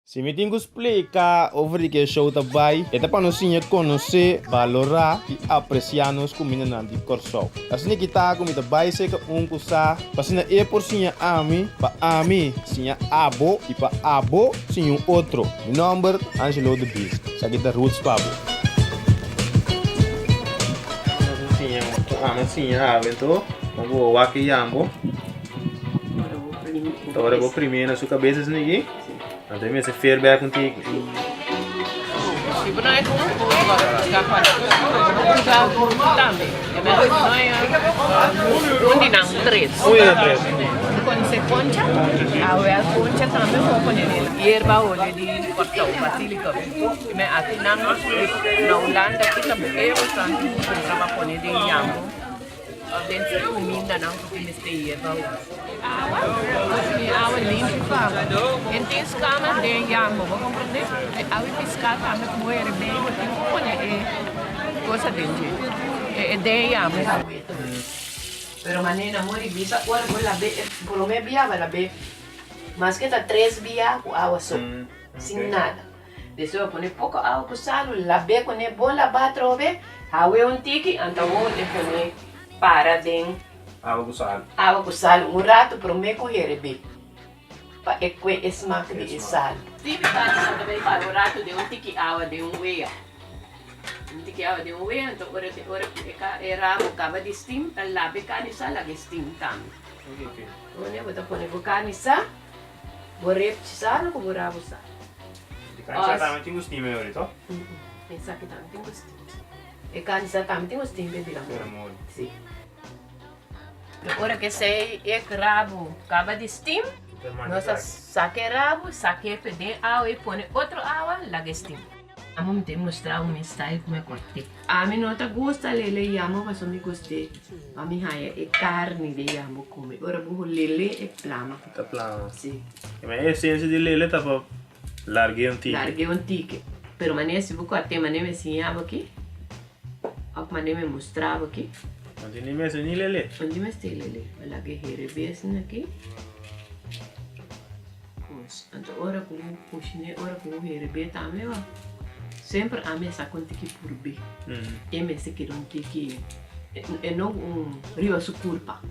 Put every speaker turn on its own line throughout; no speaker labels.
Si mi tin ku splika over di ke e show ta bai, e ta pa nos siña konosé, balorá i apresiá nos kumindanan di Kòrsou. Asina ki ta ku mi ta bai serka un ku sa, pa asina e por siña ami, pa ami siña abo i pa abo siña un otro. Mi nòmber Angelo de Beest. Esaki ta Roots pa bo. Nos a siña ku ami a siña awe anto, kon ku bo wak e yambo. Ora bo prim'é na su kabes asina aki. Anto e mester fer bek un tiki.
Den su kumindanan ku tin mester yerba ora. Awa, nos tin awa limpi pa en tin skama den yambo, bo komprende? E awa piská tambe ku bo herebé bo tin ku pone e kosa den dje, e den yambo. Pero manera nan muri bisa ora bo lab'é e promé bia bo lab'é maske ta tres bia ku awa so, sin nada. Despues bo pone poko awa ku salu, lab'é kuné bon labá atrobe, haw'é un tiki, anto awor bo pone para den
Awa ku salu.
Awa ku salu un ratu promé ku herebé, pa e kue e smak di e salu. Tipi parti nan ta bai para un ratu den un tiki awa den un wea. Un tiki awa den un wea, anto ora ora ku e ka e ramo kaba di stim, ta laba e karni sa laga e stim tambe. Awor bo ta pone bo karni sa. Bo repchi salu ku bo rabu sa.
Di karni sa tambe tin gustin medio ori to?
Esaki tambe tin gustin. E karni sa tambe tin gustin pe bira moli. Si. Ora ke esei e rabu kaba di stim, nos a saka e rabu, saka e den awa i pone otro awa laga e stim. Amo mi ta mustra bo mi style ku mi a kort'é. Ami no ta gusta lele yambo pasobra mi gust'é pa mi haña e karni di yambo kome. Ora bo lele e plama.
Ta plama.
Si.
Ma e esensia di lele ta pa larg'é un tiki.
Larg'é un tiki. Pero manera si bo kort'é manera mi siña bo aki òf manera mi mustra bo aki.
No tin ni mester ni lele.
No tin mester lele. Bo lag'é herebé asina aki. Pues, anto ora ku bo kushiné, ora ku bo herebé tambe bo, semper ami a saka un tiki purbé. E mester keda un tiki, e no un riba su kurpa.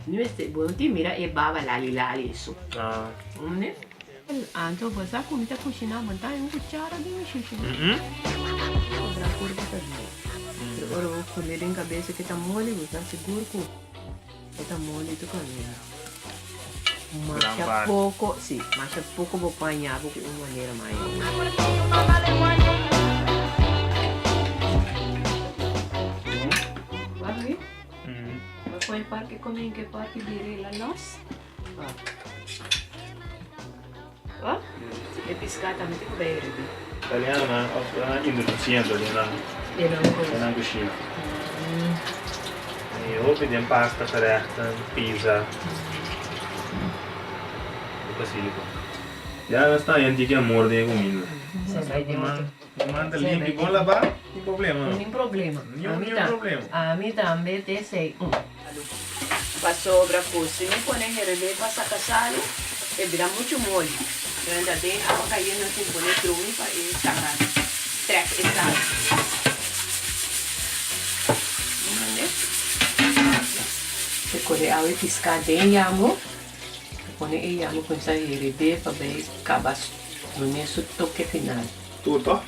Mi mester, bo no tin mira e baba lali lali eso. Mne? Anto bo sa ku mi ta kushiná, bo no ta haña un kuchara den mi shushi. Obra kurpa ta duru. Pero ora bo pone den kabesa ke ta moli, bo ta sigur ku. E ta moli tu camina. Masha poco, si, masha poco bo por haña bo cu un manera mayo. Wak mi? Bo pon e parke come en ke parke bira la los. Wak. Wak? E pisca tambe tin cu bay riba.
Italianonan of nan introduciendo den nan den nan cushina. Y hopi den pasta gerechten, pizza y basilico. Ya nos ta haña un tiki amor den e cuminda. Man ta limpi bon laba, tin problema no.
Nin problema.
Ni un problema.
Ami tambe te esey. Pasobra ku si mi pone herebé pa saka salu, e bira muchu moli. Renta den awa kayente nos tin pone drumi pa e saka trèk e salu. Comprende? E kore awa e piská den yambo, e pone e yambo kuminsá herebé pa bai kaba dune su toke final.
Tur toh?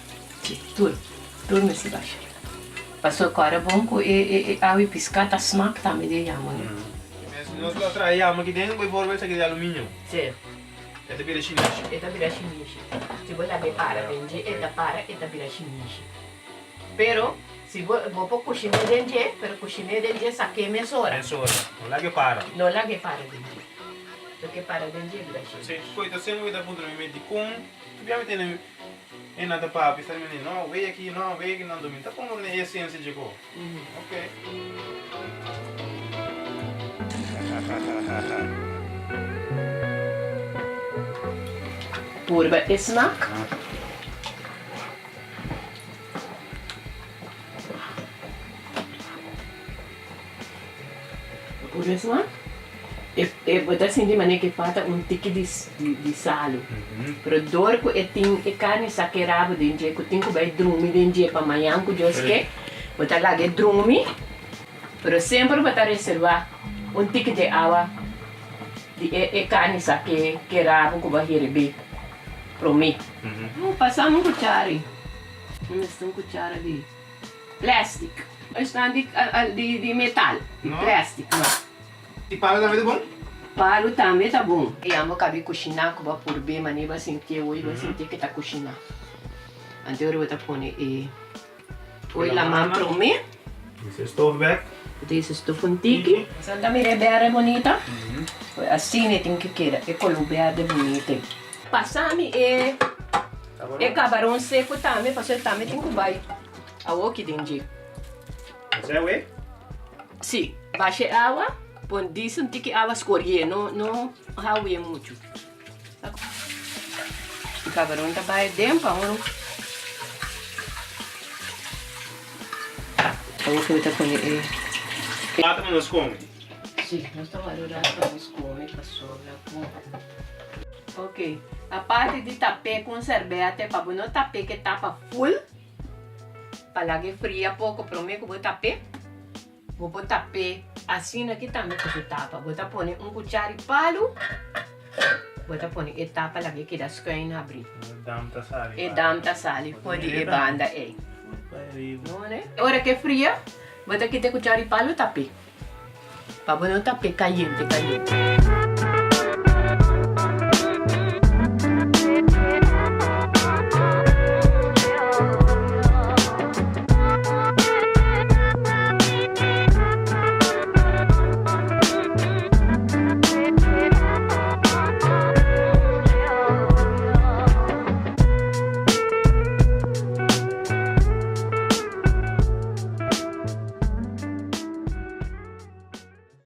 Si, tur. Tur mester basha. Pasobra ku ora bon ku e awa e piská ta smak tambe di e yamo ne.
Nos lo traha e yamo aki den bijvoorbeeld esaki di aluminio.
Si.
E ta bira shinishi.
E ta bira shinishi. Si bo laga e para den dje e ta para e ta bira shinishi. Pero si bo bo por kushiné den dje pero kushiné den dje sak'é mesora.
Mesora. No laga e para.
No laga e para den dje. Loke para den dje bira shinishi.
Si, koe ta semper mi ta puntra mi mes dikon tu bia mi tene E nan ta papia sta mende no wei aki no wei aki nan domin ta como e esencia dje ko ok.
Purba e smak. Purba e smak. E bo ta sinti manera ku e falta un tiki di di salu. Pero dor ku e tin e karni sakerá bo den dje ku tin ku bai drumi den dje pa mañan ku Dios ke, bo ta laga e drumi, pero semper bo ta reservá un tiki di awa di e e karni sakerá bo ku bo a herebé promé. Pasa un kuchari. Mi mester un kuchara di plastic. Esnan di di metal, di plastic no.
I palu tambe ta bon?
Palu tambe ta bon. E amo kabi kushiná ku bo a purb'é manera bo a sintié hoy bo a sintié ke ta kushiná. Anto ora bo ta pone e oil laman promé.
Hisa e stof bek.
Bo ta hisa e stof un tiki. Boso ta mira e bèrdè bunita? Asina e tin ke keda, e koló bèrdè bunita ei. Pasa mi e e kabaron seku tambe pasobra e tambe tin ku bai awoki den dje.
Esei awe?
Si, basha e awa, pon dis un tiki awa skorié, no no hau'é muchu. E kabaron ta bai den pa unu. Awoki bo ta pone e.
Plata pa nos kome.
Si, nos ta wòrdu rato pa nos kome pasobra ku. Ok, aparte di tap'é ku un serbete pa bo no tap'é ku e tapa ful, pa laga e fria poko promé ku bo tap'é, bo por tap'é asina aki tambe ku su tapa. Bo ta pone un kuchar di palu, bo ta pone e tapa laga e keda skuin habrí.
E dam ta sali.
E dam ta sali for di e banda ei. Ora ku e fria, bo ta kita e kuchar di palu tap'é. Pa bo no ta pe kayente kayente.